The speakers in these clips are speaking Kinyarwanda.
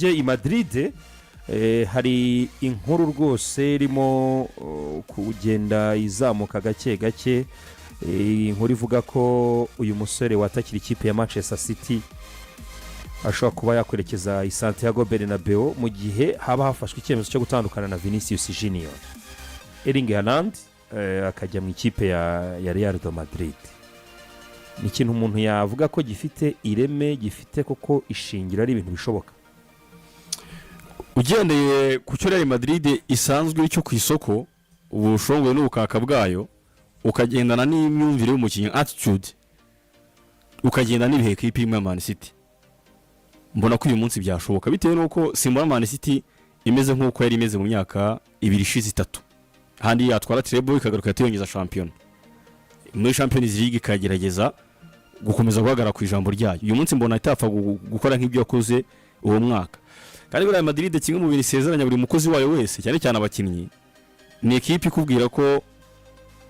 I Madrid hari inkuru rwose irimo kugenda izamuka gake gake. Inkuru ivuga ko uyu musore watakira ikipe ya Manchester City ashobora kuba yakwerekeza i Santiago Bernabeu mu gihe haba hafashwe icyemezo cyo gutandukana na Vinicius Junior, Erling Haaland akajya mu ikipe ya Real de Madrid. Ni ikintu umuntu yavuga ko gifite ireme, gifite koko ishingiro, ari ibintu bishoboka. Ugendeye ku cyo Real Madrid isanzwe cyo ku isoko, ubushongore n'ubukaka bwayo, ukagendana n'imyumvire y'umukinnyi, attitude, ukagenda n'ibihe ekipi imwe ya Man City, mbona ko uyu munsi byashoboka, bitewe n'uko simbona Man City imeze nk'uko yari imeze mu myaka 2 ishize, 3, handi yatwara treble, ikagaruka yatiyongeza shampiyona muri Champions League, ikagerageza gukomeza guhagarara ku ijambo ryayo. Uyu munsi mbona itapfa gukora nk'ibyo yakoze uwo mwaka. Kandi buriya Madrid, kimwe mu bintu isezeranya buri mukozi wayo wese, cyane cyane abakinnyi, ni ekipi ikubwira ko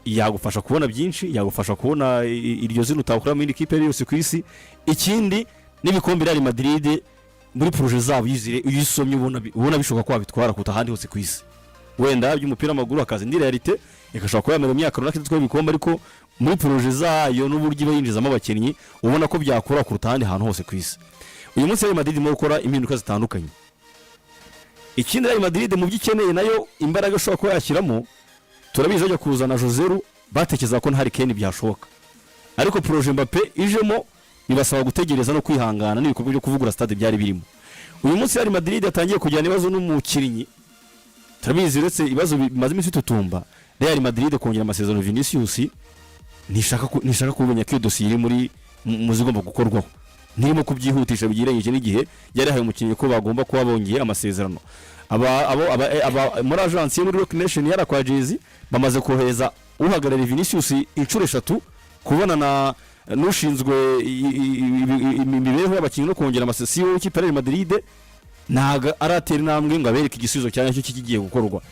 yagufasha kubona byinshi, yagufasha kubona iryo zina utakura mu yindi kipe yose ku isi. Ikindi, n'ibikombe Real Madrid muri projet zabo, iyo usomye ubona bishoboka ko wabitwara kuruta ahandi hose ku isi. Wenda by'umupira w'amaguru hakaza indi réalité, igashobora kuba yamara imyaka runaka idatwaye ibikombe, ariko muri projet zayo n'uburyo iba yinjizamo abakinnyi, ubona ko byakora kuruta ahandi hantu hose ku isi. Uyu munsi Real Madrid irimo gukora impinduka zitandukanye. Ikindi, Real Madrid mu byo ikeneye nayo, imbaraga ishobora kuba yashyiramo, turabizi, bajya kuzana Joselu batekereza ko ntari Kane byashoboka, ariko projet Mbappe ijemo bibasaba gutegereza no kwihangana n'ibikorwa byo kuvugura stade byari birimo. Uyu munsi Real Madrid yatangiye kugirana ibibazo n'umukinnyi, turabizi, uretse ibibazo bimaze iminsi bitutumba. Real Madrid kongera amasezerano Vinicius ntishaka kumenya ko iyo dosiye iri muri mu zigomba gukorwaho, ntirimo kubyihutisha bigereranyije n'igihe yari yahaye umukinnyi ko bagomba kuba bongeye amasezerano. Aba muri agence yo muri Roc Nation yara kwa Jay-Z bamaze kohereza uhagarariye Vinicius inshuro eshatu kubona na n'ushinzwe imibereho y'abakinnyi no kongera amasesiyo w'ikipe ya Real Madrid, ntabwo aratera intambwe ngo abereke igisubizo cya nyacyo kigiye gukorwa.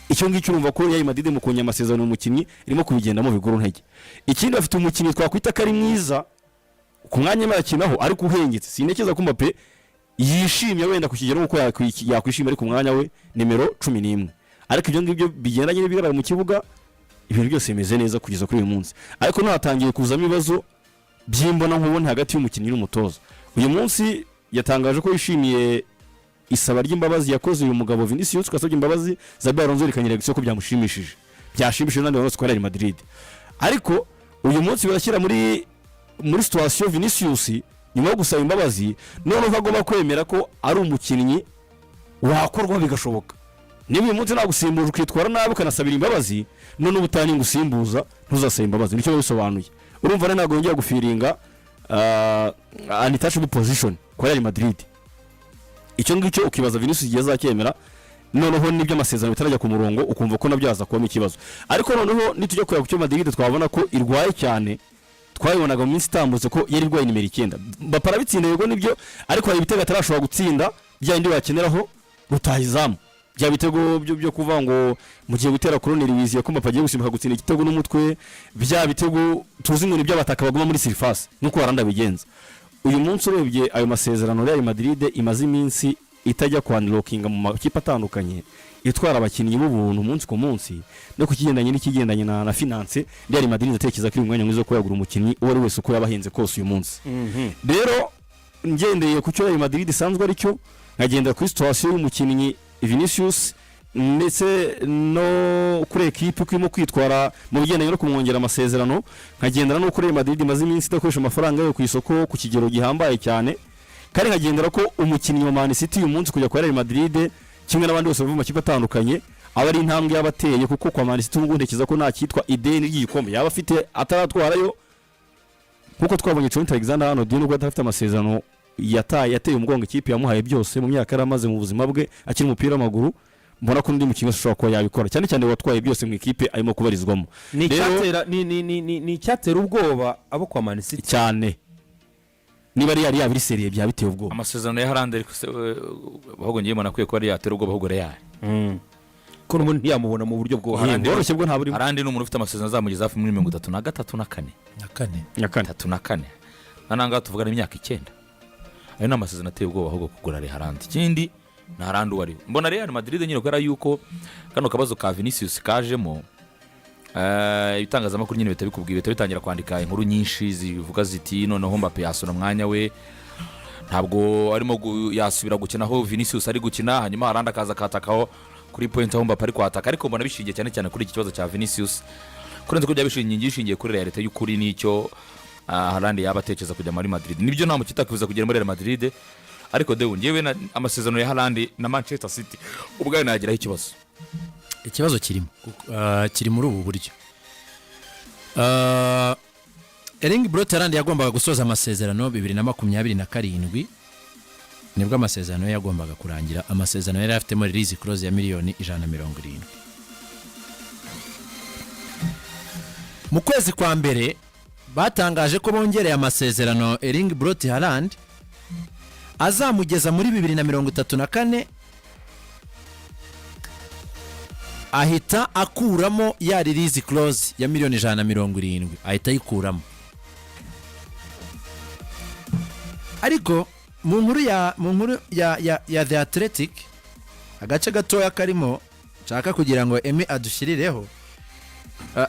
Icyo ngicyo urumva ko Real Madrid mu kongera amasezerano umukinnyi irimo kubigendamo biguru ntege. Ikindi, bafite umukinnyi twakwita ko ari mwiza ku mwanya arimo arakinaho, ariko uhengetse. Sintekereza ko Mbappe yishimye wenda ku kigero nk'uko yakwishima ari ku mwanya we nimero 11, ariko ibyo ngibyo bigendanye n'ibigaragara mu kibuga, ibintu byose bimeze neza kugeza kuri uyu munsi. Ariko hatangiye kuzamo ibibazo by'imbona nkubone hagati y'umukinnyi n'umutoza. Uyu munsi yatangaje ko yishimiye isaba ry'imbabazi yakoze uyu mugabo Vinicius, ko yasabye imbabazi, Xabi Alonso yerekanye réaction ko byamushimishije, byashimishije n'abandi bantu bose kwa Real Madrid. Ariko uyu munsi birashyira muri situation Vinicius, nyuma yo gusaba imbabazi, noneho agomba kwemera ko ari umukinnyi wakorwa bigashoboka. Niba uyu munsi nagusimbuje ukitwara nabi ukanasabira imbabazi, none ubutaha ningusimbuza ntuzasaba imbabazi. Nicyo biba bisobanuye. Urumva rero ntabwo yongera gufeelinga untouchable position kwa Real Madrid. Icyo ngicyo ukibaza Vinicius igihe azacyemera, noneho n'ibyo amasezerano bitarajya ku murongo, ukumva ko nabyo haza kubamo ikibazo. Ariko noneho nitujya kureba ku cyo Madrid twabona ko irwaye cyane, twabibonaga mu minsi itambutse ko yari irwaye nimero 9. Mbappe arabitsinda, yego nibyo, ariko hari ibitego atarashobora gutsinda, bya bindi bakeneraho rutahizamu, bya bitego byo kuvuga ngo mugiye gutera koroneri wiziye ko Mbappe agiye gusimbuka gutsinda igitego n'umutwe, bya bitego tuzi ngo ni iby'abataka baguma muri surface nk'uko Haaland abigenza. Uyu munsi urebye ayo masezerano, Real Madrid imaze iminsi itajya kwa unlockinga mu makipe atandukanye, itwara abakinnyi b'ubuntu umunsi ku munsi, no ku kigendanye n'ikigendanye na finance, Real Madrid ndatekereza ko iri mu mwanya mwiza wo kuba yagura umukinnyi uwo ari wese uko yaba ahenze kose uyu munsi. Rero ngendeye ku cyo Real Madrid isanzwe ari cyo, nkagendera kuri situation y'umukinnyi Vinicius, ndetse no kuri ekipe uko irimo kwitwara mu bigendanye no kumwongera amasezerano, nkagendera no kuri Real Madrid imaze iminsi idakoresha amafaranga yayo ku isoko ku kigero gihambaye cyane, kandi nkagendera ko umukinnyi wa Man City uyu munsi kujya kwa Real Madrid, kimwe n'abandi bose bava mu makipe atandukanye, aba ari intambwe yaba ateye, kuko kwa Man City ubu ngubu ntekereza ko nta cyitwa ideni ry'igikombe yaba afite ataratwarayo, nkuko twabonye Trent Alexander-Arnold, nubwo adafite amasezerano, yataye, yateye umugongo ikipe yamuhaye byose mu myaka yari amaze mu buzima bwe akiri umupira w'amaguru. Mbona ko undi mukinnyi wese ushobora kuba yabikora, cyane cyane watwaye byose mu ikipe arimo kubarizwamo. Ni icyatera ni icyatera ubwoba abo kwa Man City. Cyane, niba ari yari yaba iri sérieux, byaba biteye ubwoba. Amasezerano ya Haaland ariko se, ahubwo ngiye mbona akwiye kuba ari yatera ubwoba ahubwo Real. Ko n'ubundi ntiyamubona mu buryo bworoshye. Haaland- Bworoshye bwo nta burimo. Haaland ni umuntu ufite amasezerano azamugeza hafi muri 33 na 4. Na kane. Nyakane. 34, noneho ngaha tuvugana imyaka 9. Ayo ni amasezerano ateye ubwoba ahubwo kugura Haaland. Ikindi ni Haaland uwo ari we. Mbona Real Madrid nyine, kubera yuko kano kabazo ka Vinicius kajemo, ibitangazamakuru nyine bihita bikubwira, bihita bitangira kwandika inkuru nyinshi zivuga ziti: "Noneho Mbappe yasura umwanya we, ntabwo arimo yasubira gukina aho Vinicius ari gukina, hanyuma Haaland akaza akatakaho kuri point aho Mbappe ari kwataka." Ariko mbona bishingiye cyane cyane kuri iki kibazo cya Vinicius kurenza ko byaba bishingiye kuri réalité y'ukuri n'icyo Haaland yaba atekereza kujya muri Madrid. Nibyo, nta mukino utakwifuza kugera muri Real Madrid, ariko dewe ngewe amasezerano ya Haaland na Manchester City ubwayo nagiraho ikibazo. Ikibazo kirimo kiri muri ubu buryo. Erling Braut Haaland yagombaga gusoza amasezerano 2027, nibwo amasezerano ye yagombaga kurangira. Amasezerano yari afitemo release clause ya miliyoni 170. Mu kwezi kwa mbere batangaje ko bongereye amasezerano Erling Braut Haaland, azamugeza muri 2034. Ahita akuramo ya release clause ya miliyoni 170, ahita ayikuramo. Ariko mu nkuru ya The Athletic, agace gatoya karimo nshaka kugira ngo Emi adushyirireho.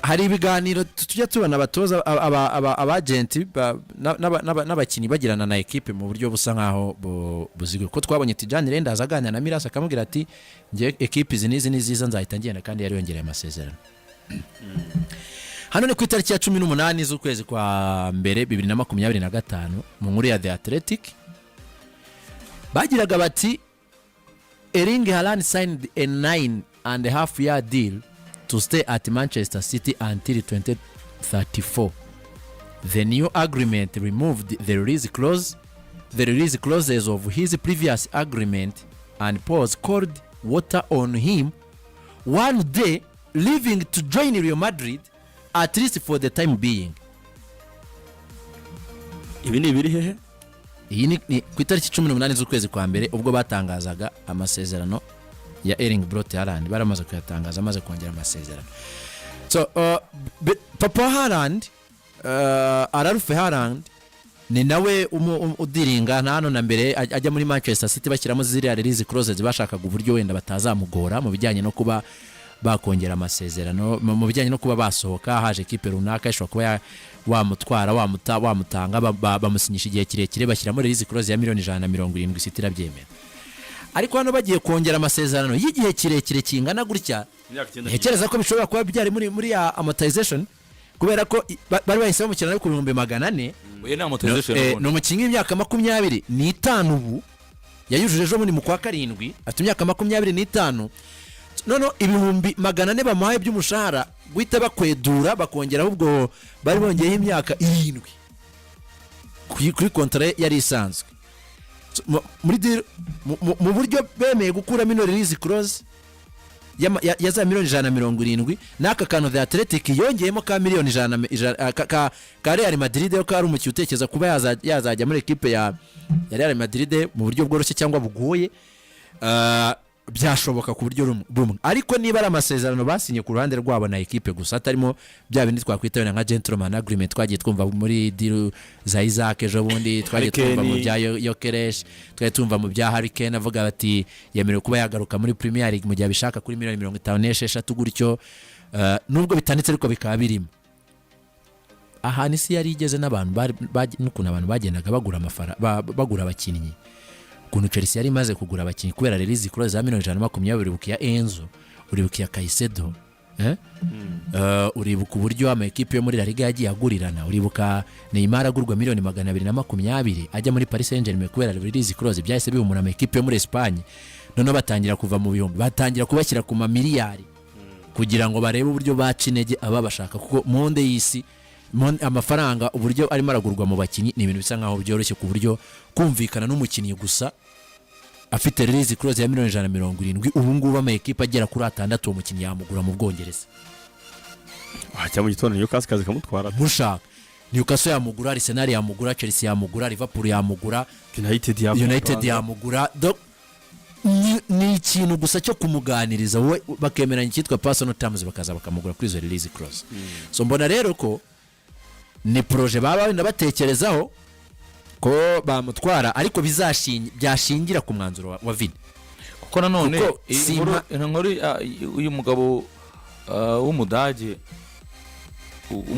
Hari ibiganiro tujya tubona abatoza, abagenti n'abakinnyi bagirana na ekipe mu buryo busa nkaho buziguye, ko twabonye Tijjani Reijnders aganira na Milas, akamubwira ati: "Njye ekipe izi n'izi ni ziza, nzahita ngenda," kandi yari yongereye amasezerano. Hano ni ku itariki ya 18 z'ukwezi kwa mbere 2025, mu nkuru ya The Athletic bagiraga bati: "Erling Haaland signed a 9.5 year deal to stay at Manchester City until 2034. The new agreement removed the release clauses of his previous agreement and pours cold water on him one day leaving to join Real Madrid, at least for the time being." Ibi ni ibiri hehe? Iyi ni ku itariki 18 z'ukwezi kwa mbere, ubwo batangazaga amasezerano ya Erling Braut Haaland. Baramaze kuyatangaza amaze kongera amasezerano. So papa Haaland, Alf Haaland, ni nawe udiringa na hano. Na mbere ajya muri Manchester City, bashyiramo ziriya release clauses, bashakaga uburyo wenda batazamugora mu bijyanye no kuba bakongera amasezerano, mu bijyanye no kuba basohoka haje ekipe runaka ishobora kuba wamutwara, wamutanga, bamusinyisha igihe kirekire, bashyiramo release clause ya miliyoni 170, City irabyemera. Ariko hano bagiye kongera amasezerano y'igihe kirekire kingana gutya, ntekereza ko bishobora kuba byari muri ya amortization, kubera ko bari bahise bamukina no ku 400,000. Oya, ni amortization. Ni umukinnyi w'imyaka 25 ubu, yayujuje ejo bundi mu kwa karindwi, afite imyaka 25. Noneho 400,000 bamuhaye by'umushahara, guhita bakwedura bakongeraho, ubwo bari bongeyeho imyaka 7 kuri kontara ye yari isanzwe. So, muri deal, mu buryo bemeye gukuramo ino release clause ya za miliyoni 170, n'aka kantu The Athletic yongeyemo ka miliyoni ijana na ijana, ka Real Madrid, yo kari umukinnyi utekereza kuba yazajya muri ekipe ya Real Madrid mu buryo bworoshye cyangwa bugoye. Byashoboka ku buryo bumwe, ariko niba ari amasezerano basinye ku ruhande rwabo na ekipe gusa, atarimo bya bindi twakwita wenda nka gentleman agreement twagiye twumva muri deal za Isak ejo bundi, twagiye Harry twumva mu Kane. bya Gyökeres, twagiye tumva mu bya Harry Kane avuga bati yemerewe kuba yagaruka muri Premier League mu gihe abishaka kuri miliyoni 56 gutyo. Nubwo bitanditse ariko bikaba birimo. Ahantu isi yari igeze n'abantu n'ukuntu abantu bagendaga bagura bagura abakinnyi, ukuntu Chelsea yari imaze kugura abakinnyi kubera release clause za miliyoni 120. Uribuka iya Enzo, uribuka iya Caicedo, eh? Uribuka uburyo ama ekipe yo muri La Liga yagiye agurirana, uribuka Neymar agurwa miliyoni 220 ajya muri Paris Saint-Germain kubera release clause. Byahise bihumura ama ekipe yo muri Espagne, noneho batangira kuva mu bihumbi, batangira kubashyira ku mamiliyari kugira ngo barebe uburyo baca intege aba bashaka, kuko monde y'isi amafaranga uburyo arimo aragurwa mu bakinnyi ni ibintu bisa nkaho byoroshye, ku buryo kumvikana n'umukinnyi gusa afite release clause ya miliyoni 170, ubu ngubu ama ekipe agera kuri atandatu uwo mukinnyi yamugura mu Bwongereza. Wajya mu gitondo Newcastle kazi kamutwara. Mushaka Newcastle yamugura, Arsenal yamugura, Chelsea yamugura, Liverpool yamugura, United yamugura. United yamugura. Ni ikintu gusa cyo kumuganiriza wowe, bakemeranya icyitwa personal terms, bakaza bakamugura kuri izo release clause. So mbona rero ko ni projet baba wenda batekerezaho. Ko bamutwara, ariko byashingira ku mwanzuro wa Vini. Kuko nanone Kuko iyi Simba- nkuru uyu mugabo w'Umudage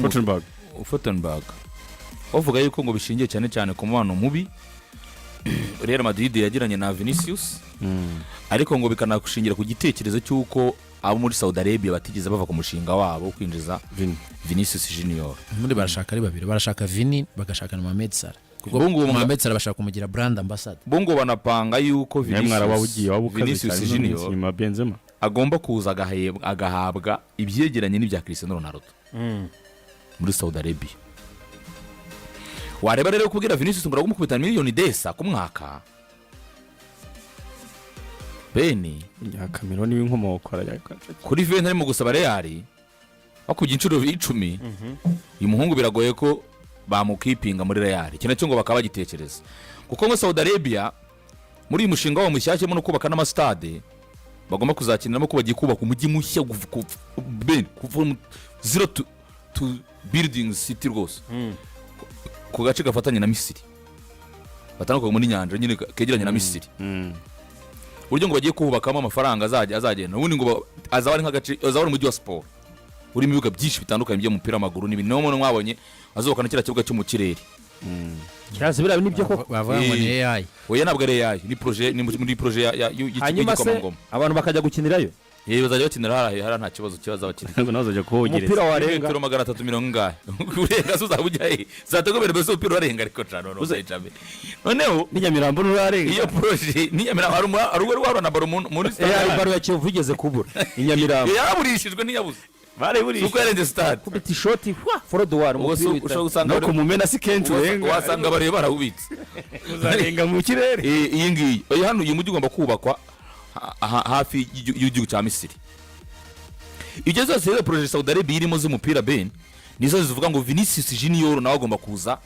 Rottenberg. Fottenberg bavuga yuko ngo bishingiye cyane cyane ku mubano mubi Real Madrid yagiranye na Vinicius, ariko ngo bikanashingira ku gitekerezo cy'uko abo muri Saudi Arabia batigeze bava ku mushinga wabo wo kwinjiza Vini. Vinicius Junior. Ubundi barashaka ari babiri, barashaka Vini, bagashaka na Mohamed Salah, kuko Ubu ngubu Mohamed Salah bashaka kumugira brand ambassador. Bo ngo banapanga yuko Nawe mwara ugiye waba ukaze Vinicius cyane ino minsi Junior nyuma ya Benzema. agomba kuza agahabwa ibyegeranye n'ibya Cristiano Ronaldo muri Saudi Arabia. Wareba rero kubwira Vinicius ngo uragumukubita miliyoni desa ku mwaka, beni Ya Cameroon w'inkomoko arajya. Kuri veni arimo gusaba Real bakubye inshuro 10, uyu muhungu biragoye ko bamukipinga muri Real. Iki nacyo ngo bakaba bagitekereza, kuko ngo Saudi Arabia muri uyu mushinga wabo mushyashya urimo no kubaka n'amasitade bagomba kuzakiniramo, ko bagiye kubaka umujyi mushya ben kuva mu zero to building city rwose ku gace gafatanye na Misiri, batandukanye muri nyanja nyine kegeranye na Misiri, uburyo ngo bagiye kubakamo amafaranga azajya azagenda ubundi ngo azaba ari nk'agace, azaba ari umujyi wa siporo urimo ibibuga byinshi bitandukanye by'umupira w'amaguru n'ibindi. Niyo mpamvu mwabonye azubaka na kiriya kibuga cyo mu kirere. Kiraza biriya nibyo koko? Bavuga ngo ni AI. Oya, ntabwo ari AI, ni projet, ni muri projet Hanyuma se y'igikomangoma. abantu bakajya gukinirayo? Yewe, bazajya bakinira hariya, nta kibazo kibaza bakina. Ntabwo nawe uzajya kuhogereza. Umupira warenga Metero 300 ingahe urenga se uzaba ujya he? Zatagomera mbese umupira urarenga, ariko cano noneho N'inyamirambo nturarenga. Iyo projet ni Nyamirambo, hari uwari warona baro muri AI stade. Baro ya Kiyovu igeze kubura i Nyamirambo. Yaraburishijwe, ntiyabuze. Baraburiye. Uko yarenze stade. Kubita ishoti hwa forodowari. Ubwo se Umupira ushobora uhita gusanga No ku Mumena si kenshi urenga. Wasanga bareba barawubitse. Uzarenga mu kirere. Iyi ngiyi, hano uyu mujyi ugomba kubakwa hafi y'igihugu cya Misiri. Ibyo zose rero projet Saudi Arabia irimo z'umupira, ben nizo zivuga ngo Vinicius Junior nawe agomba kuza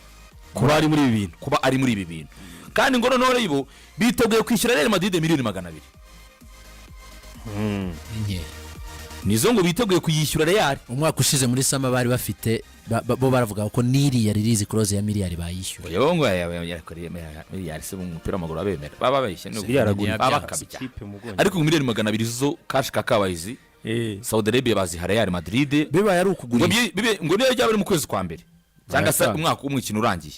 kuba ari muri ibi bintu. Kuba ari muri ibi bintu, kandi ngo noneho rero biteguye kwishyura Real Madrid miliyoni 200. Ni nkeya. Nizo ngo biteguye kuyishyura Real. Umwaka ushize muri summer bari bafite bo baravuga ko n'iriya release clause ya miliyari bayishyura. Oya, ngo yakoreye miliyari se mu mupira w'amaguru abemera baba babeshye ni Miliyari agura baba bakabya. Ikipe mu Bwongereza. Ariko miliyoni 200 zo cash kakabayizi Saudi Arabia baziha Real Madrid. Bibaye ari Ngo ukugurisha. ngo niyo byaba ari mu kwezi kwa mbere cyangwa se Bayatanga. umwaka umukino urangiye,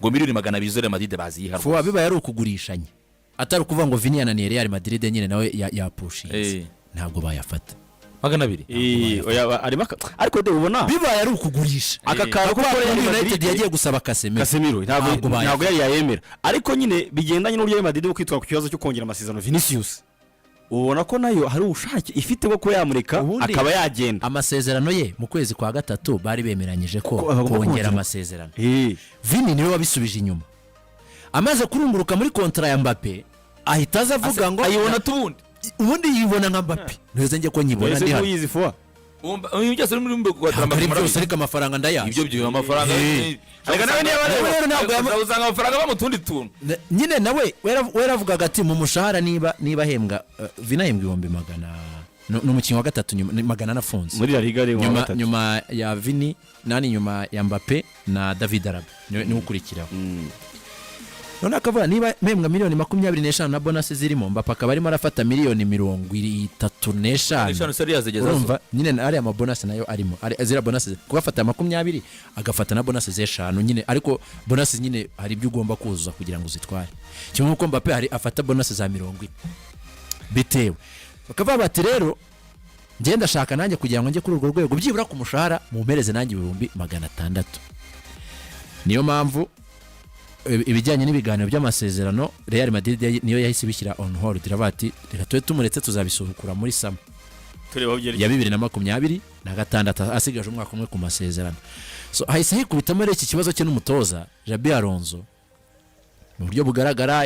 ngo miliyoni 200 zo Real Madrid baziha. Fuwa, bibaye ari ukugurishanya, atari ukuvuga ngo Vini yananiye Real Madrid nyine nawe yapushinze, ntabwo bayafata. 200. Oya, arimo ariko de ubona Bibaye ari ukugurisha. Aka kantu ko Kuko Real United Madrid yagiye gusaba Casemiro. Casemiro ntabwo Ntabwo bayafata. ntabwo yari yayemera, ariko nyine bigendanye n'uburyo Real Madrid bwo kwitwara ku kibazo cyo kongera amasezerano Vinicius, ubona ko nayo hari ubushake ifite bwo kuba yamureka Ubundi- akaba yagenda. Amasezerano ye mu kwezi kwa gatatu bari bemeranyije ko Ko bagomba kongera kongera. amasezerano. Vini niwe wabisubije inyuma, amaze kurunguruka muri contrat ya Mbappe ahita aza avuga ngo Ayibona tubundi. Ubundi yibona nka Mbappe, nteze njye ko nyibona Ese ndi hano. ntuyizi fuwa? Ibi byose muri Ntabwo ari byose, ariko amafaranga ndayazi. Ibyo byo amafaranga. Reka nawe niba Nawe rero ntabwo usanga amafaranga aba mu tundi tuntu. Nyine nawe weravugaga ati mu mushahara niba ahembwa, Vini ahembwa ibihumbi magana, ni umukinnyi wa gatatu nyuma ni 400 afunze. Muri La Liga ari uwa Nyuma gatatu. Nyuma ya Vini nani, nyuma ya Mbappe na David Alaba niwe ukurikiraho. None akavuga niba mpembwa miliyoni 25 na bonus zirimo, Mbappe akaba arimo arafata miliyoni 35. Eshanu se yazigeza? Urumva nyine ariya mabonus nayo arimo, ziriya bonus kuko afata 20 agafata na bonus z'eshanu nyine, ariko bonus nyine hari ibyo ugomba kuzuza kugira ngo uzitware, kimwe nk'uko Mbappe hari afata bonus za 40, bitewe bakavuga bati rero njye ndashaka nanjye kugira ngo njye kuri urwo rwego, byibura ku mushahara mumpereze nanjye 600,000. Niyo mpamvu ibijyanye n'ibiganiro by'amasezerano Real Madrid niyo yahise ibishyira on hold, iravuga ati reka tube tumuretse, tuzabisubukura muri summer Tureba aho byerekeza. ya 2026, asigaje umwaka umwe ku masezerano. So hahise hikubitamo rero iki kibazo cye n'umutoza Xabi Alonso mu buryo bugaragara.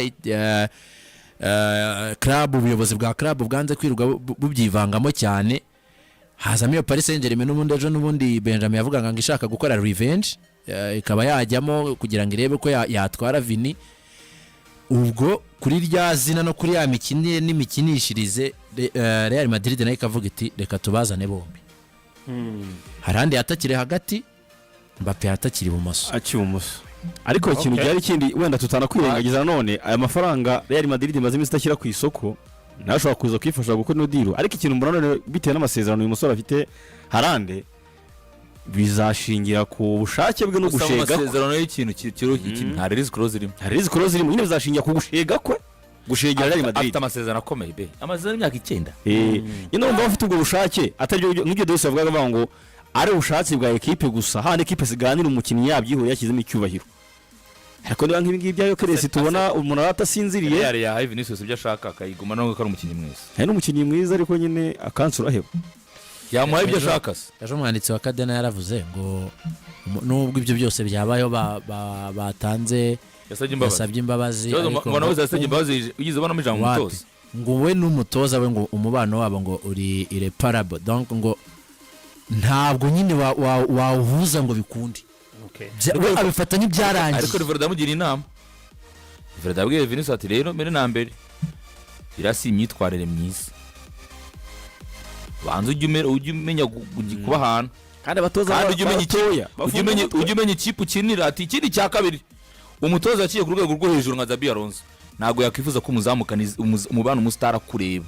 Club, ubuyobozi bwa club bwanze kwirirwa bubyivangamo cyane, hazamo iyo Paris Saint-Germain n'ubundi ejo n'ubundi Benjamin yavugaga ngo ishaka gukora revenge, ikaba yajyamo kugira ngo irebe ko yatwara Vini. Ubwo kuri rya zina no kuri ya mikinire n'imikinishirize, Real Madrid nayo ikavuga iti reka tubazane bombi. Hari ahandi yatakiri hagati, Mbappe yatakiri ibumoso. Akibumoso. Ariko ikintu Okay. gihari kindi wenda tutanakwirengagiza nanone, aya mafaranga Real Madrid imaze iminsi idashyira ku isoko nawe ashobora kuza kwifasha gukora ino deal. Ariko ikintu mbona none, bitewe n'amasezerano uyu musore afite Haaland, bizashingira ku bushake bwe no Gusa mu gushega kwe. masezerano y'ikintu nta release clause irimo. Hari release clause irimo nyine, bizashingira ku gushega kwe, gushegera Real Madrid. Afite amasezerano akomeye be, amasezerano y'imyaka 9. Nyine urumva bafite ubwo bushake, atari byo nk'ibyo Dose yavugaga, bavuga ngo ari ubushake bwa ekipe gusa, handi ekipe ziganira umukinnyi yabyihuriye yashyizemo icyubahiro. Ariko niba nk'ibi ngibi bya Gyökeres tubona umuntu arata asinziriye. Real yahaye Vinicius ibyo ashaka, akayiguma nubwo ko ari umukinnyi mwiza. Hari n'umukinnyi mwiza, ariko nyine akansi uraheba. Yamuhaye ibyo ashaka se? Ejo umwanditsi wa Cadena yaravuze ngo nubwo ibyo byose byabayeho batanze Yasabye imbabazi. Yasabye imbabazi. Ikibazo Ariko ngo nawe yasabye imbabazi, ugize ubonamo ijambo Wapi. umutoza. Ngo we n'umutoza we, ngo umubano wabo ngo uri irreparable, donc ngo ntabwo nyine wawuhuza ngo bikunde. We abifata nk'ibyarangiye. Ariko Rivaldo amugira inama. Rivaldo yabwiye Vinicius ati: "Rero mbere na mbere iriya si imyitwarire myiza, banza ujye umenya kuba ahantu Kandi abatoza kandi ujye umenya batoya ujye umenya ikipe ukinira." Ati: "Ikindi cya kabiri, umutoza yaciye ku rwego rwo hejuru nka Xabi Alonso ntabwo yakwifuza ko umuzamukana umubano umusitari akureba."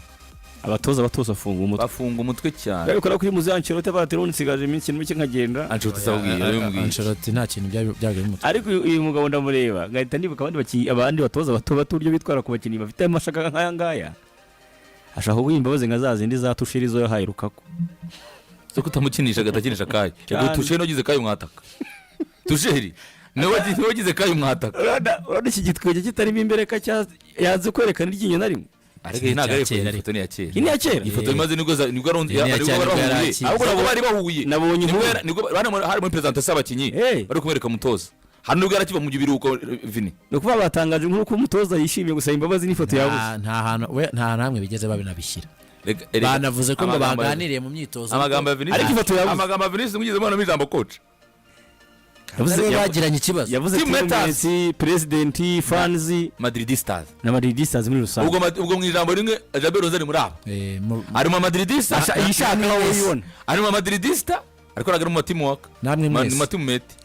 Abatoza batoza afunga umutwe. Bafunga umutwe cyane. Babikora kuri muzi Ancelotti batera ubundi nsigaje iminsi mike nkagenda. Ancelotti sabwiye, yabimubwiye. Ancelotti nta kintu byabaye mu mutwe. Ariko uyu mugabo ndamureba ngahita nibuka abandi bakinnyi, abandi batoza bato bato, uburyo bitwara ku bakinnyi bafite amashaka nk'aya ngaya. Ashaka kuguha imbabazi nka za zindi za Tuchel, zo yahaye Lukaku. Zo kutamukinisha, agahita akinisha Kai. Cyane. Tuchel wagize Kai mwataka, Tuchel niwe wagize Kai mwataka. Urabona iki gitwenge kitarimo imbereka yanze kwerekana iryinyo na rimwe. Ariko iyi ntabwo ari Ni iya kera. ifoto, ifoto ni iya kera. Iyi ni iya kera. Iyi foto imaze nibwo Iyi ni iya nibwo kera, bari nibwo yari bahuye. akize. Ahubwo nabwo bari bahuye. Nabonye Nibwo inkuru. Nibwo bari hari muri presentation y'abakinnyi, bari kumwereka umutoza hano, nibwo yarakiva mu biruhuko Vini. Ni ukuvuga batangaje inkuru ko umutoza yishimiye gusaba imbabazi n'ifoto yabuze. Nta hantu we, nta hantu hamwe bigeze babinabishyira. Erega- Banavuze ko ngo baganiriye mu myitozo. Amagambo ya Vinicius. Ariko ifoto yabuze. Amagambo ya Vinicius mugeze mubonamo ijambo coach? Yavuze Ariwe bagiranye ikibazo. Yavuze Team teammates, president, fans Madridistas. Na Madridistas muri rusange. Ubwo mu ijambo rimwe Xabi Alonso ari muri abo. Ari mu Madridista. Yishaka aho yibona. Ari mu Madridista, ariko ntabwo ari mu teamwork. Namwe mwese. Mu teammate.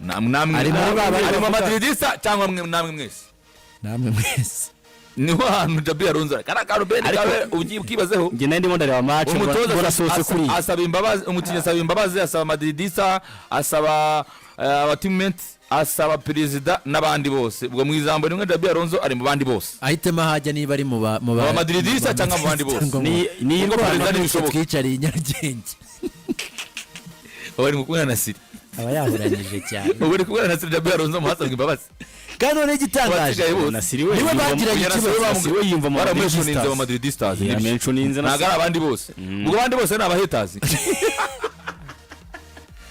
Namwe Ari muri ba bandi ari mu bavuga- Madridista cyangwa namwe mwese. Namwe mwese. Niho hantu Xabi Alonso ari kariya kantu bene kabe ugiye ukibazeho. Njye nari ndimo ndareba match Umutoza mbona asohotse kuri asaba imbabazi, umukinnyi asaba imbabazi, asaba Madridista, asaba abateammate, asaba perezida n'abandi bose. Ubwo mu ijambo rimwe Xabi Alonso ari mu bandi bose. Ahitemo ahajya niba ari mu ba Mu ba Madridista cyangwa mu bandi bose. Cyangwa mu- Ni Ubwo indwara. perezida ntibishoboka. Twicariye i Nyarugenge. Baba bari kumwe na Siri. Aba yahuranyije cyane. Ubu bari kumwe na Siri, Xabi Alonso muhasabwa imbabazi. Kandi noneho igitangaje Abasigaye bose. Na Siri we Niwe yiyumva- bagiranye Oya, na ikibazo. Siri we Siri we yiyumva mu Baramweshoninze Madridistas. mu Madridistas. Yeah, mentioninze na Ntabwo ari abandi bose. Ubwo abandi bose ni abahetazi.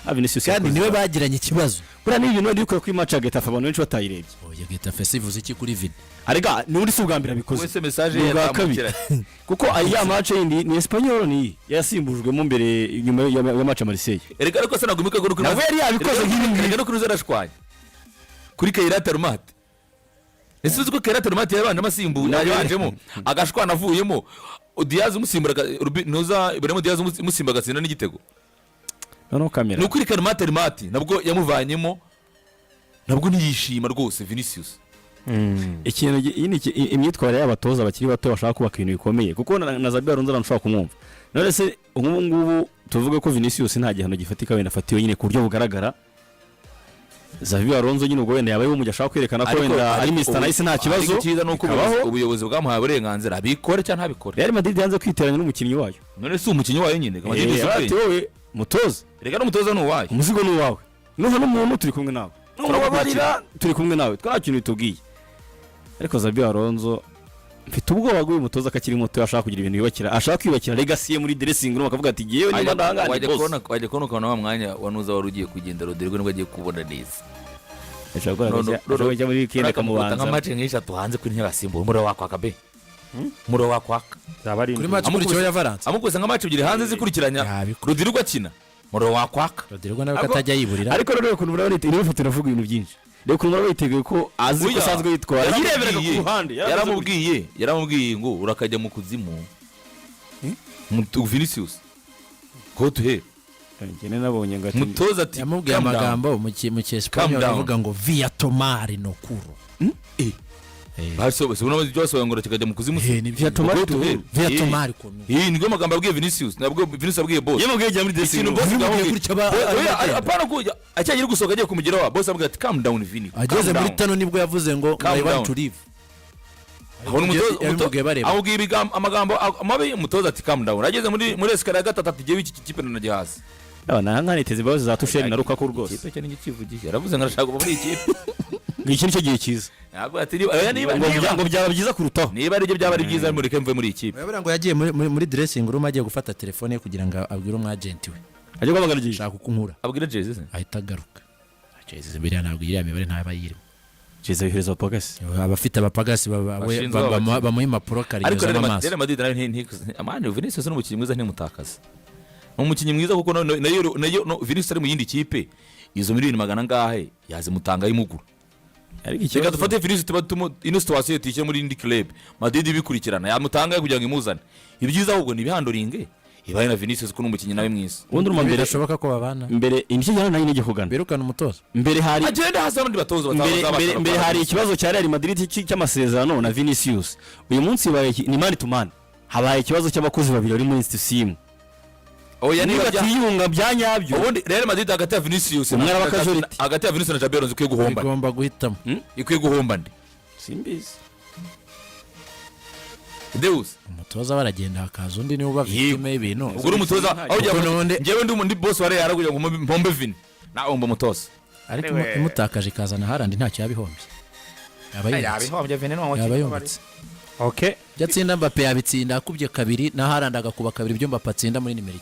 Ah, Vinicius Kandi yakoze. niwe bagiranye ikibazo. Buriya ni ibintu wenda bikora kuri match ya Getafe abantu benshi batayirebye. Oya, Getafe se ivuze iki kuri Vini? Arega n'ubundi si ubwa mbere abikoze. Wese message Ni ubwa kabiri. yatambukira. Kuko ya match yindi ni Espanyol, ni yasimbujwemo mbere, nyuma ya match ya Marseille. Erega ariko se ntabwo imika kuri Nawe yari yabikoze nk'ibi ngibi. Erega no kuri zarashwanye kuri Kairat Almaty. Ese uzi ko Kairat Almaty yabanjemo asimbuye, yabanjemo agashwana, avuyemo Diaz umusimbura, ntuza Ibrahim Diaz umusimbura agatsinda n'igitego? Noneho kamera. Ni ukuri Kairat Almaty nabwo yamuvanyemo, nabwo ntiyishima rwose Vinicius. Ikintu iyi ni imyitwarire y'abatoza bakiri bato bashaka kubaka ibintu bikomeye, kuko na Xabi Alonso abantu ushobora kumwumva. None se nk'ubu ngubu tuvuge ko Vinicius nta gihano gifatika wenda afatiwe nyine ku buryo bugaragara, Xabi Alonso nyine ubwo wenda yabaye umujyi ashaka kwerekana ko wenda ari Mr Nice, nta kibazo. Ariko icyiza ni uko bikabaho. ubuyobozi bwamuhaye uburenganzira, abikore cyangwa ntabikore. Real Madrid yanze kwiteranya n'umukinnyi wayo. None si umukinnyi wayo nyine Madrid? Si Ati ubwenge. wowe mutoza, Reka n'umutoza ni uwayo. Umuzigo ni uwawe, nuha n'umuntu turi kumwe nawe, numubabarira turi kumwe nawe, twa kintu bitubwiye. Ariko Xabi Alonso mfite ubwoba bw'uyu mutoza ko akiri muto, ashaka kugira ibintu yubakira, ashaka kwiyubakira legacy ye muri dressing room, akavuga ati: "Yewe niba ndahangane Wajya boss." Wajya kubona ukabona wa mwanya wa nuza wari ugiye kugenda, Rodrigo nibwo agiye kubona neza. Ashobora ashobora kujya muri weekend Akamukubita nka akamubanza. match nk'eshatu hanze kuri ntibasimbura, umuriro wakwaka be, umuriro wakwaka. Zaba ari Kuri indwi. match ikurikiyeho ya Valence. Amukubise nka match ebyiri hanze zikurikiranya, Yabikora. Rodrigo akina, umuriro wakwaka. Rodrigo nawe ko atajya yiburira. Ariko rero ukuntu murabona ino foto iravuga ibintu byinshi. Reba ukuntu murabona yiteguye ko azi ko Oya, asanzwe yitwara, yireberaga ku ruhande. Yaramubwiye ngo urakajya mu kuzimu. Vinicius go to hell. Njye nabonye ngo ati Umutoza ati Yamubwiye "Calm down." amagambo mu cyesipanyol. Calm down. Avuga ngo "Ve a tomar no culo." Basobanura ibyo basobanura ngo kikajya mu kuzimu. Eh, nibyo. Ve a tomar Go to hell. Ve a Eh. tomar kunu. Iyi nibwo magambo yabwiye Vinicius, nabwo Vinicius yabwiye boss. Yamubwiye jya muri dressing Ikintu room. boss Yamubwiye yamubwiye gutya Oya, arimo agenda. apana ko acyagera gusohoka agiye kumugeraho, boss amubwira ati: "Calm down, Vini, calm Ageze muri down." tano nibwo yavuze ngo Calm "I want down. to leave." Abona umutoza Yabimubwiye bareba. Amubwiye amagambo mabi, umutoza ati: "Calm down." Ageze muri escalier ya gatatu ati: "Jyewe iki kipe nanagihaze." Nta nkaniteze imbabazi za Tuchel na Lukaku rwose. Ikipe cyo ni ikivugiye, yaravuze ngo arashaka kuva muri iyi kipe. Ngo iki nicyo gihe cyiza. Ntabwo ati niba oya, niba ngo niba ngo byaba byiza kurutaho. Niba aribyo byaba ari byiza, mureke mve muri iyi kipe. Urabona ngo yagiye muri dressing room, agiye gufata telefone ye kugira ngo abwire umu agent we. Ajya guhamagara igihe. "Shaka uko unkura." Abwira Jay-Z se? Ahita agaruka. Jay-Z biriya ntabwo iriya mibare ntaba ayirimo. Jay-Z yohereza abapagasi. Abafite abapagasi Bashinzwe abakinnyi. bamuha impapuro Ariko akarinyuzamo Real amaso. Real Madrid nayo amani Vinicius ni umukinnyi mwiza, ntimutakaze. Ni umukinnyi mwiza kuko nayo no, Vinicius ari mu yindi kipe, izo miliyoni magana angahe yazimutanga ayimugura. Ariko Reka ikibazo dufate Vinicius, tuba ino situation tuyishyire muri indi club, Madrid ibikurikirana, yamutanga kugira ngo imuzane. Ibyiza ahubwo ni ibihandoringe ibaye na Vinicius kuko ni umukinnyi nawe mwiza. Ubundi urumva mbere Bidashoboka ko babana. Mbere nicyo gihe nayo nijye kugana. Birukana umutoza. Mbere hari Agenda hasi abandi batoza mbere mbere mbere hari ikibazo cya Real Madrid cy'amasezerano na Vinicius. Uyu munsi bibaye ni man to man, habaye ikibazo cy'abakozi babiri bari muri institution imwe. Oya, niba niba batiyunga bya nyabyo. Ubundi Real Madrid hagati ya Vinicius Umwe araba casualty. Hagati ya Vinicius na Xabi Alonso ikwiye guhomba. Igomba guhitamo. Ikwiye guhomba nde? Simbizi. Deus. Umutoza baragenda hakaza undi, niwe uba victime y'ibintu. Ubwo uri umutoza aho ugiye Kuko n'ubundi- njyewe ndi boss wa Real kugira ngo mpombe Vini, nawe mba umutoza. Ariko imutakaje ikazana Haaland ntacyo yabihombye, yaba yungutse. Yabihombye Vini. Yaba yungutse. Okay. Ibyo atsinda Mbappe yabitsinda akubye kabiri na Haaland agakuba kabiri ibyo Mbappe atsinda muri nimero.